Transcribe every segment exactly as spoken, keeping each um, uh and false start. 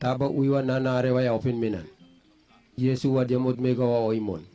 Taba wiwa nana arewa ya open menan. Yesu wa diamut mega wa oimon.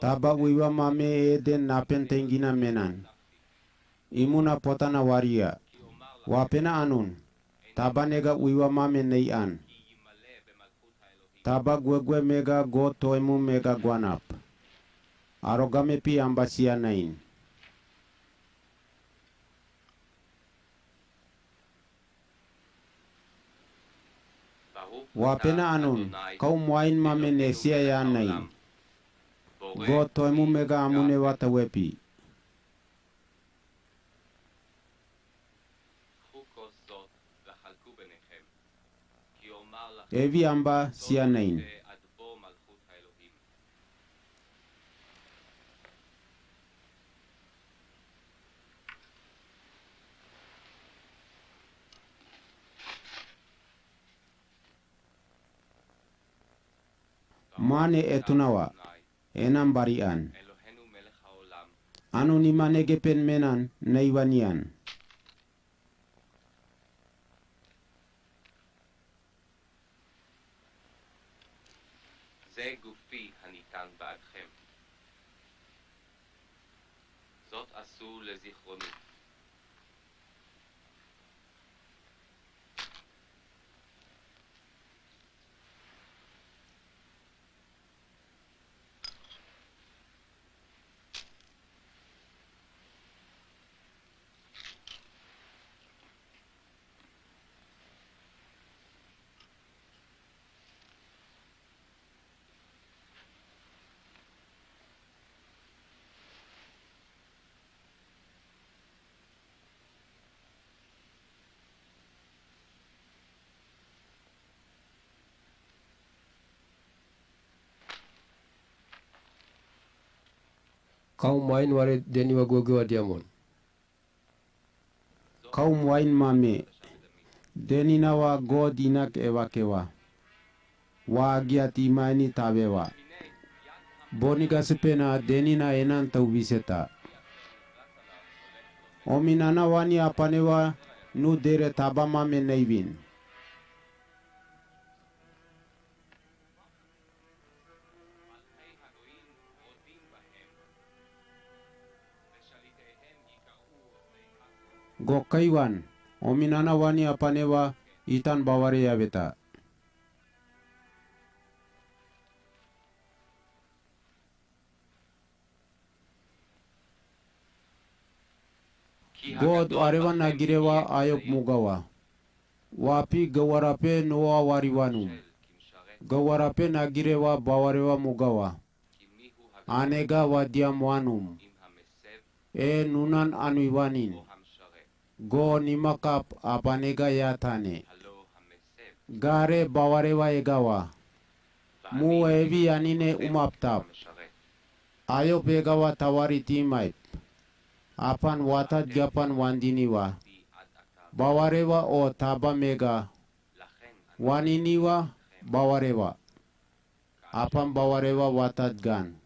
Taba wiwa mame eden napen tengina menan. Imuna potana wariya. Wa pena anun. Taba nega wiwa mame nei an. Taba gwegwe mega God toemu mega gwanap. Aro game pi amba sia nain. Wa pena anun, kau mwain mame ne sia ya nain. God toemu mega amune wa tawepi. Evi amba sia nain. Mane etuna wa, enan bari an. Anu ni mane gepen menan, naiwa nian. זה גופי הניתן בעדכם. זאת עשו לזכרוני. Kau mwain ware deni wa goge wa diamon. Kau mwain mame. Deni na wa God inak ewa kewa. Wa agia ti maini tawe wa. Boni gasi pena deni na enan tau wiseta. Omi nana wani apane wa nu dere taba mame naiwin. Go kaiwan, omi nana wani apane wa itan baware ya beta. God arewa nagire wa Ayub muga wa. Wa pi gawara pe Noa wari wanum. Gawara pe nagire wa baware wa muga wa. Anega wa diam wanum. E nunan anui wanin. Go nimakap apanega ya tane. Gare baware wa ega wa. Mu evi anine umaptap. Ayub ega wa tawari timaip. Apan watat gapan wandini wa. Baware wa o taba mega. Wanini wa baware wa. Apan baware wa watat gan.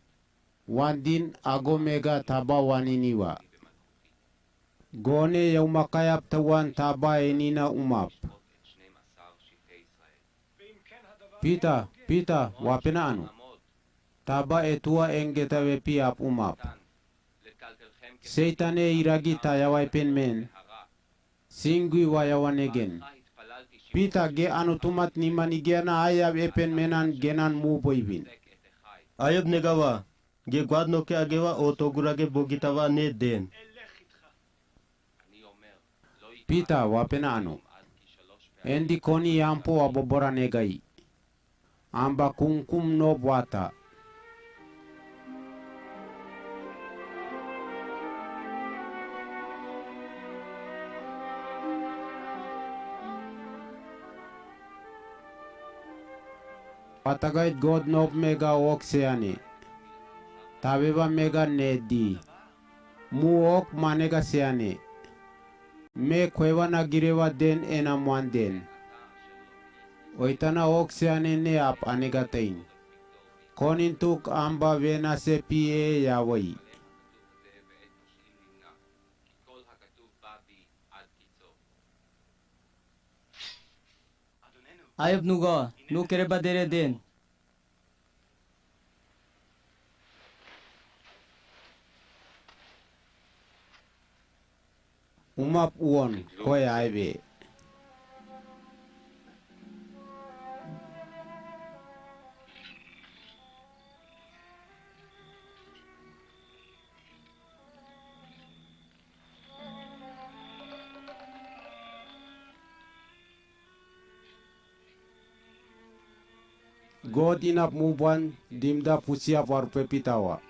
Wandin ago mega taba wanini wa. Gone yau makayap tawan taba enina umap. Pita, pita, wa pena anu. Taba etua engeta we pi ap umap. Seitane iragi tayawai pen men. Singui wa yawan egen. Pita, ge anu tumat ni mani giana, ayab epen menan genan mu boibin. Ayab nega wa, ge guad noke age wa o togura ge bogita wa ne den. Pita, wa pena anu. Endi koni yampo wa bobora negai. Amba kungkum no bwata. Patagait God nop mega ok seane. Tabeba mega ne di. Mu ok manega seane. Me kwewa na girewa den ena mwanden. Oitana ok seane ne ap anega tain. Konin tuk amba vena se pie yawai. Ayab nuga, nu kereba dere den. Umap uon, koi aibe. God inap muban dimda pusiap warpe pitawa.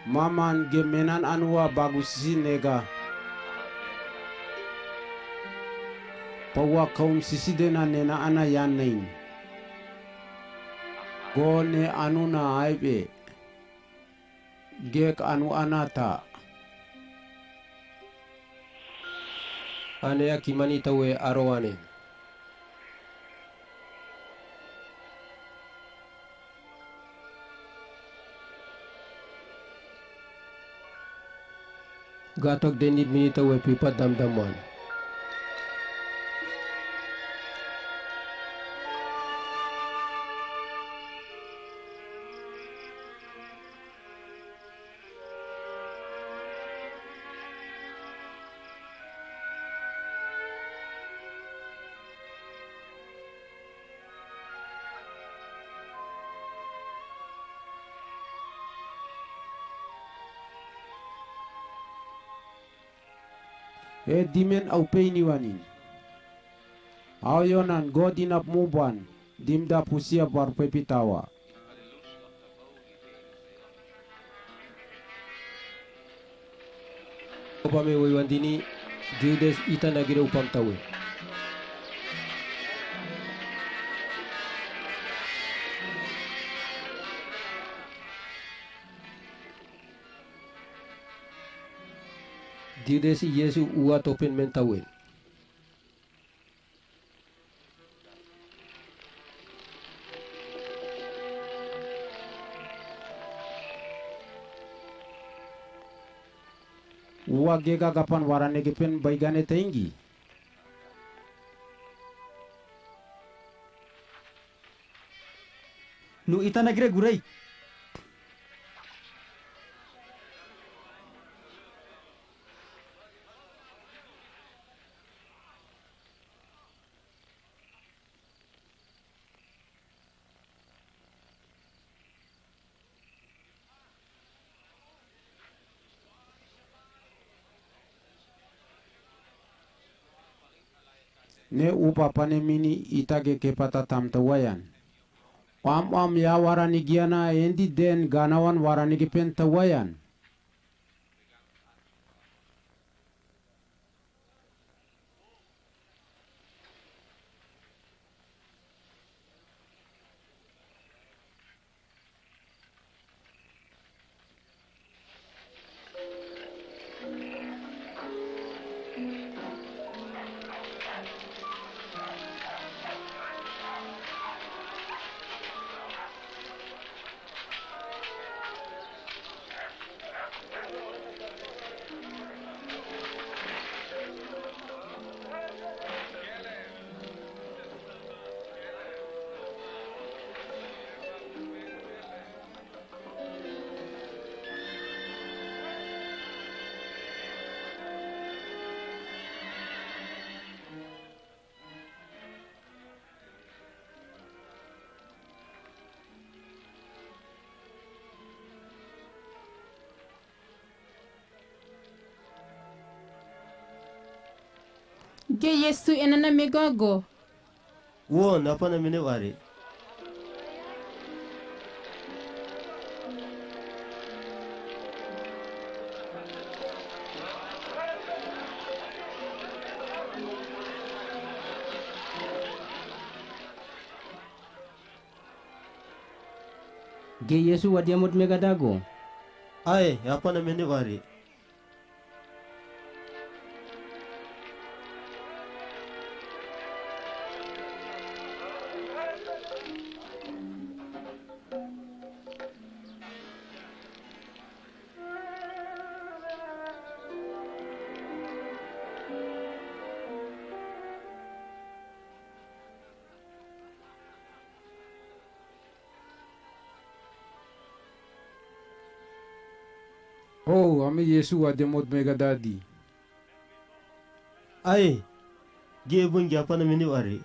Maman ge menan anu wa bagu sisi nega. Pawa kaum sisi dena nena ana yan nain. Go ne anu na aibe. Gek anu anata. Ane aki mani tawe aro ane. Gatok denit mini tawe pipa damdam wan. E dimen au pei ni wanin. Au yonan God inap muban, dimda pusiap warpe pitawa. Upame wei wan dini, Judas ita nagire upam tawe. Judas Yesu uwa topen men tawe. Uwa gega gapan warane gepen baigane taingi. Nu ita nagire gurai. Ne upa pane mini ita ge kepata tam tawayan. Wam wam ya warani giana endi den ganawan warani gepen tawayan. गे येसु एनाना मेगं आगो। वो नापना मेने वारे। गे येसु वाद्या मोत मेगा दागो। आए, यापना मेने वारे। हो, हमें यीशु वाद्य मोत मेगा दादी। आए, गे बुन ज्ञापन मिनी वारे।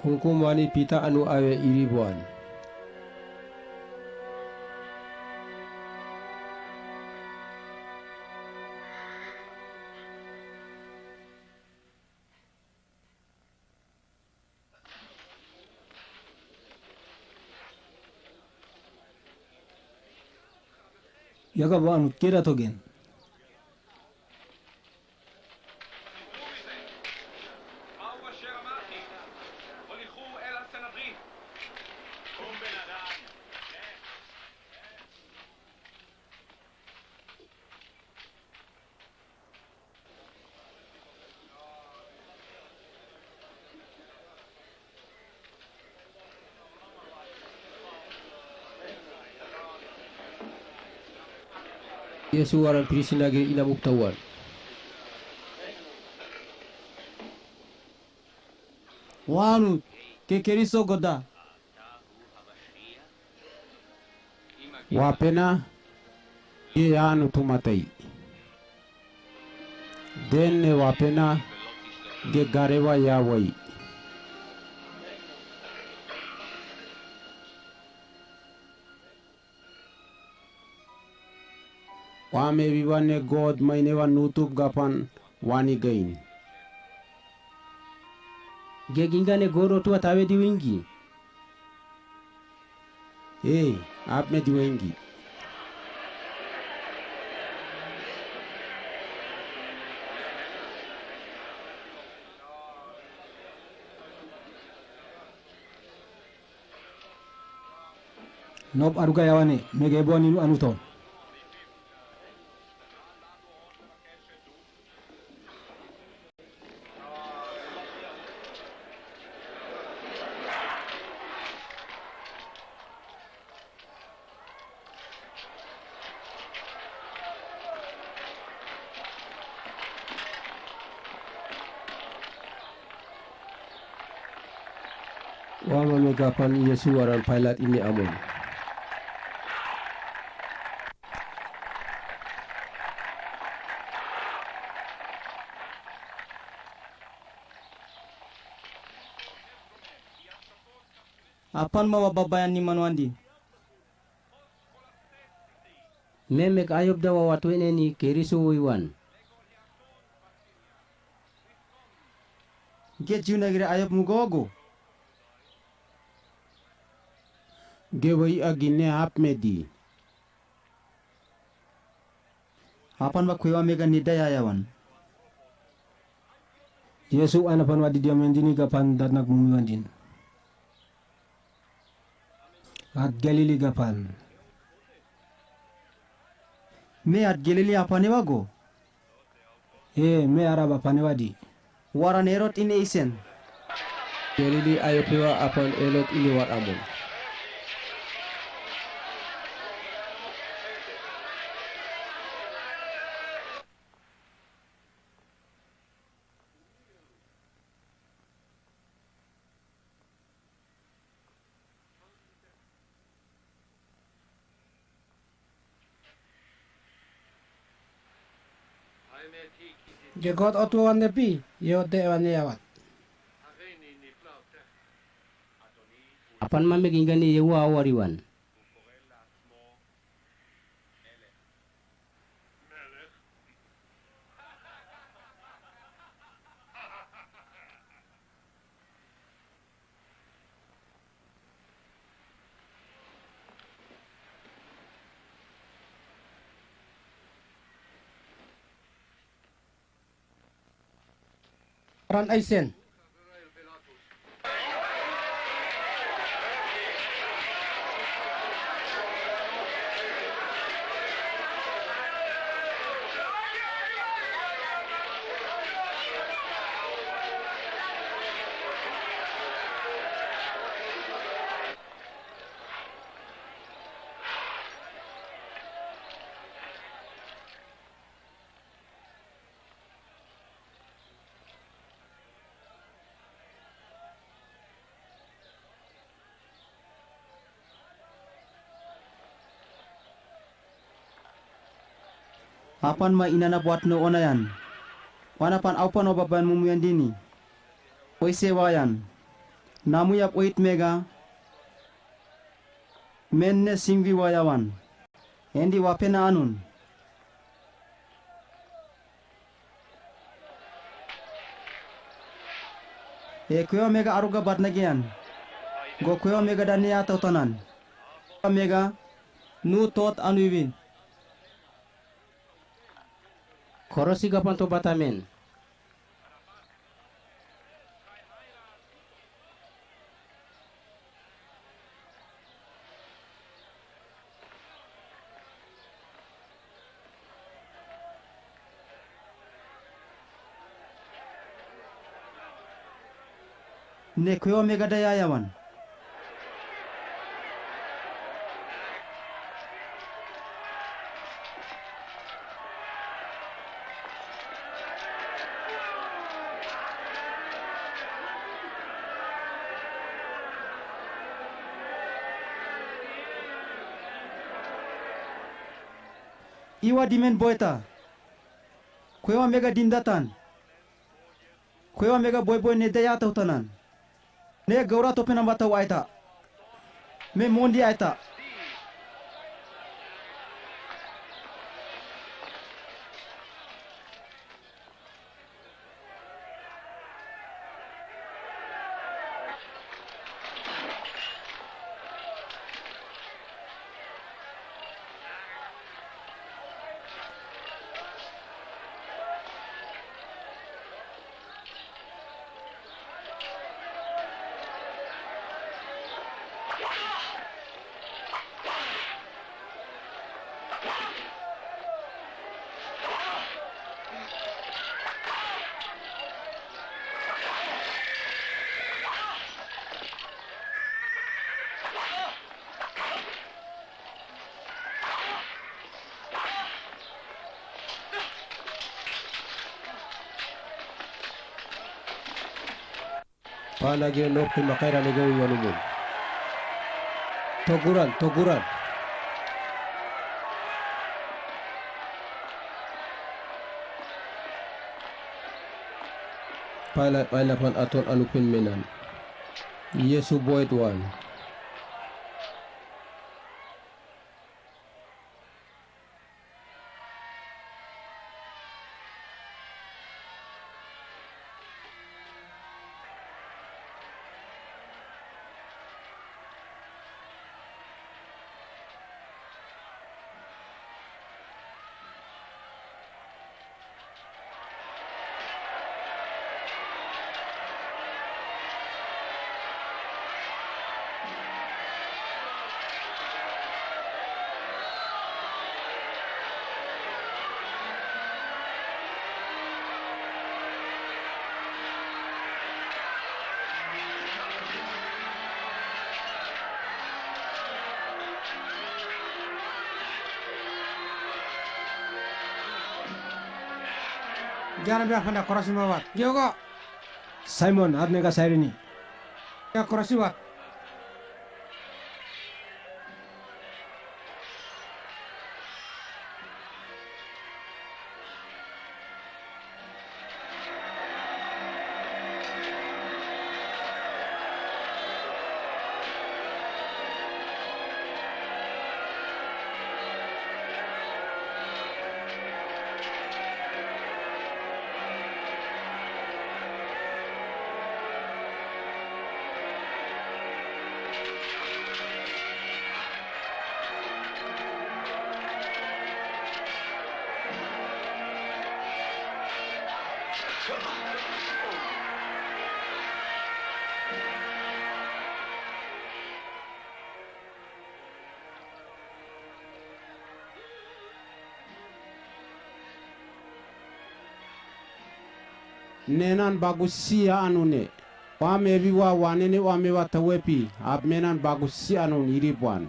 Kunkumani pita anu awe iri buan. Yaga buan kera togen. Yesu waran prisinage ina muktawan. Wanu ke Keriso goda. Wapena ge yanu tumatai. Denne wapena ge garewa yawai. Wame biwane God maine wa nutup gapan wani gain. Ge gingane God otu atawe diwingi. Ee, apme diwingi. Nop aruga yawane, mege boni anu ton. Wama mega pan Yesu waran Pilat ini amun. Apan ma wa babayan ni manwandi. Memek ayub dawa watwene ni Keriso wiwan. Ge Jiu nagire ayub mugo wago. Ge wai agine apme di. Apan wa kwewa mega nida yayawan. Yesu anapan wa didia mendini gapan datnak mumi wandin. At Galili gapan. Me at Galili apane wago. Ee, me Arab apane wadi. Waran Herod ini isen. Galili ayo piwa apan Herod ini war amun. Ge God otu wan ne pi, yo de wan ne yawan. Apan mame gingani ye wa wari wan. Ran aisen. Apan ma inana buat no onayan. Wana pan aupan oba ban mumuyan dini. Oise wayan. Namu yap oit mega. Menne singwi wayawan. Endi wapena anun. E kwewa mega aruga batna geyan. Go kwewa mega dania tautanan. Mega nu tot anuiwin. Korosi gapan to batamen. Ne kwewa mega daya yawan. Iwa dimen boita. Kwewa mega dindatan. Kwewa mega boi boi ne daya tautanan. Ne gaura tope namba tau aita. Me mondi aita. Pala ge nop ki makaira lege uyu anumun. Toguran, toguran. Pala, pala pan aton anupin menan. Yesu boit wan. Gyara bya phanda korosi mabat. Gyogo. Simon, apne ka sairi ni. Ya korosi bat. Nenan bagusi a anu ne. Wa mebi wa wa nene wa me wa tawepi. Ab menan bagusi anu niri buan.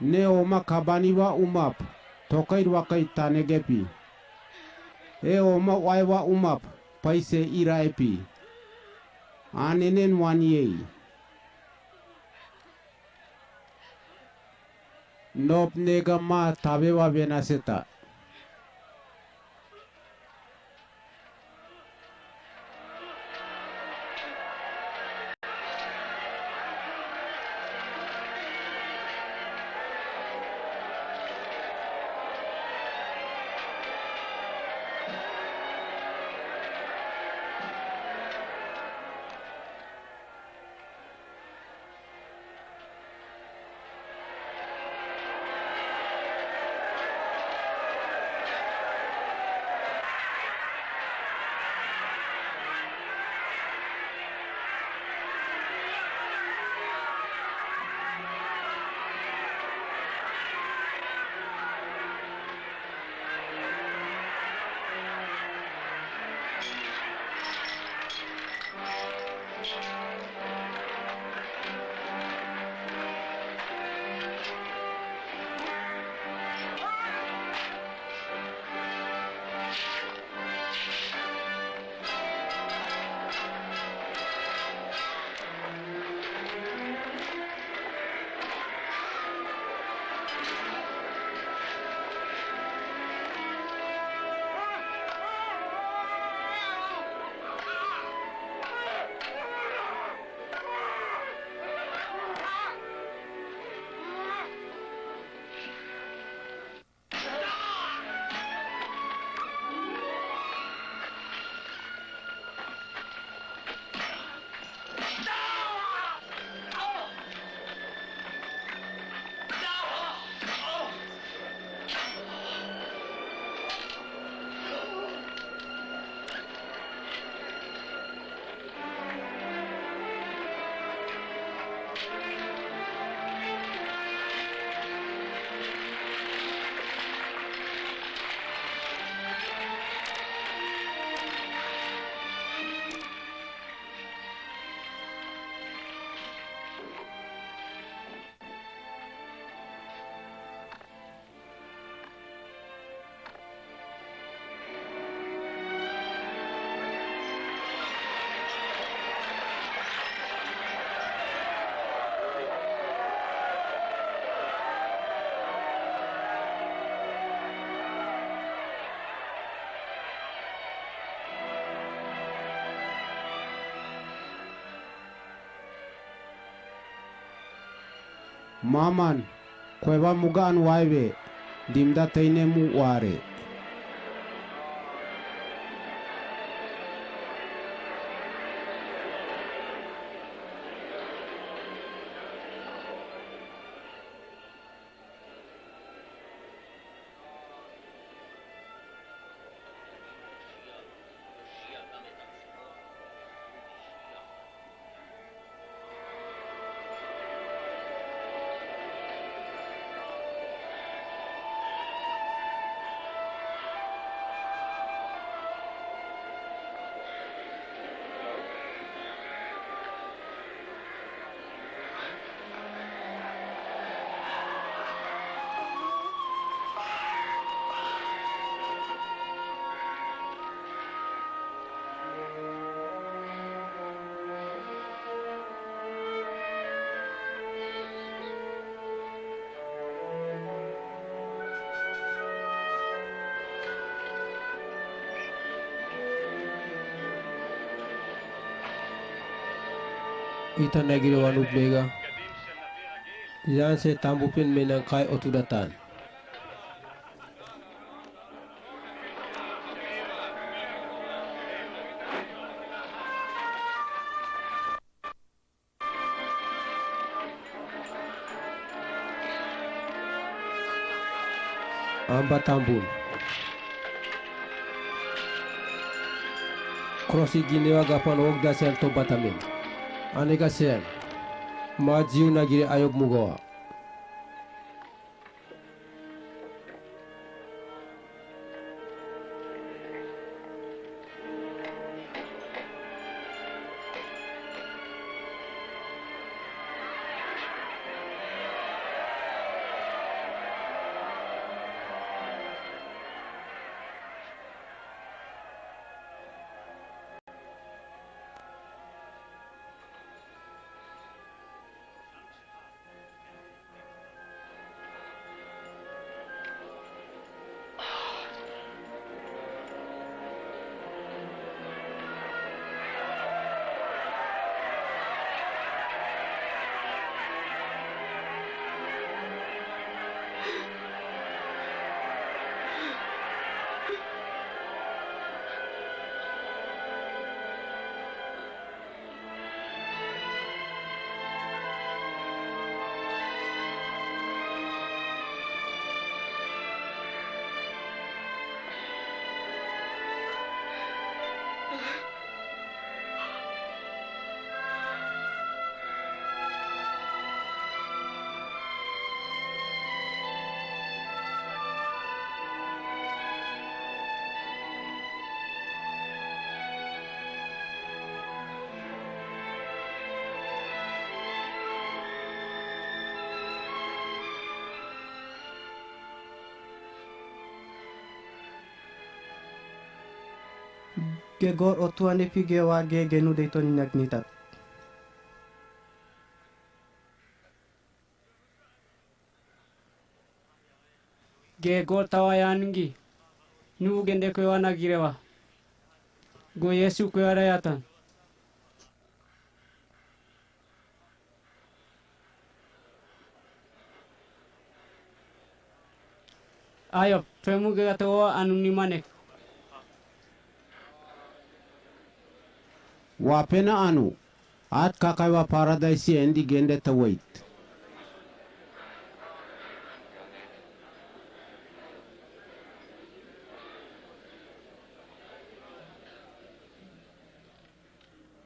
Ne oma kabani wa umap. Tokai wa kai tane gepi. E oma wai wa umap. Paise ira epi. Anenen wan yei. Nop nega ma tabe wa bena seta. Maman, kweba mugan waibe, dimda taine mu ware. Ita nagire wanuk mega. Yan se tambu pen menan kai otu datan. Amba tambun. Krosi ginewa gapan wok da sen to batamin. Anega sen. Ma jiu nagire ayok mugawa. Ge gor otuwa ne pi ge wa ge genu de to ni nak ni tat. Ge gor tawa ya nungi. Nu gende kwe wa na gire wa. Go Yesu kwe wa ra ya tan. Ayo, pemu ge gato wa anu ni manek. Wa pena anu, at kakai wa paradise endi gende tawait.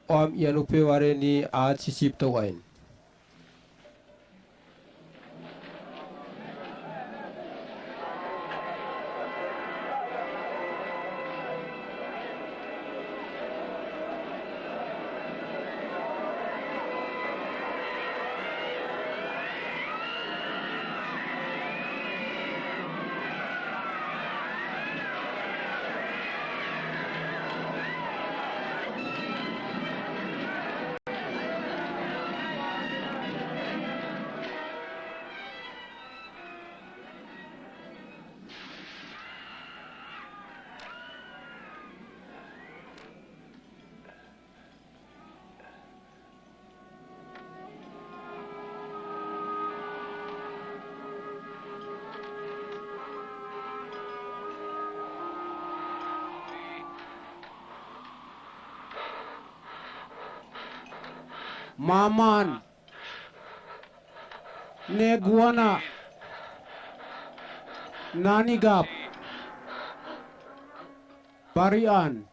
Om yanu pe ware ni at sisip tawain. Maman, ne guwana, nani gap, bari an.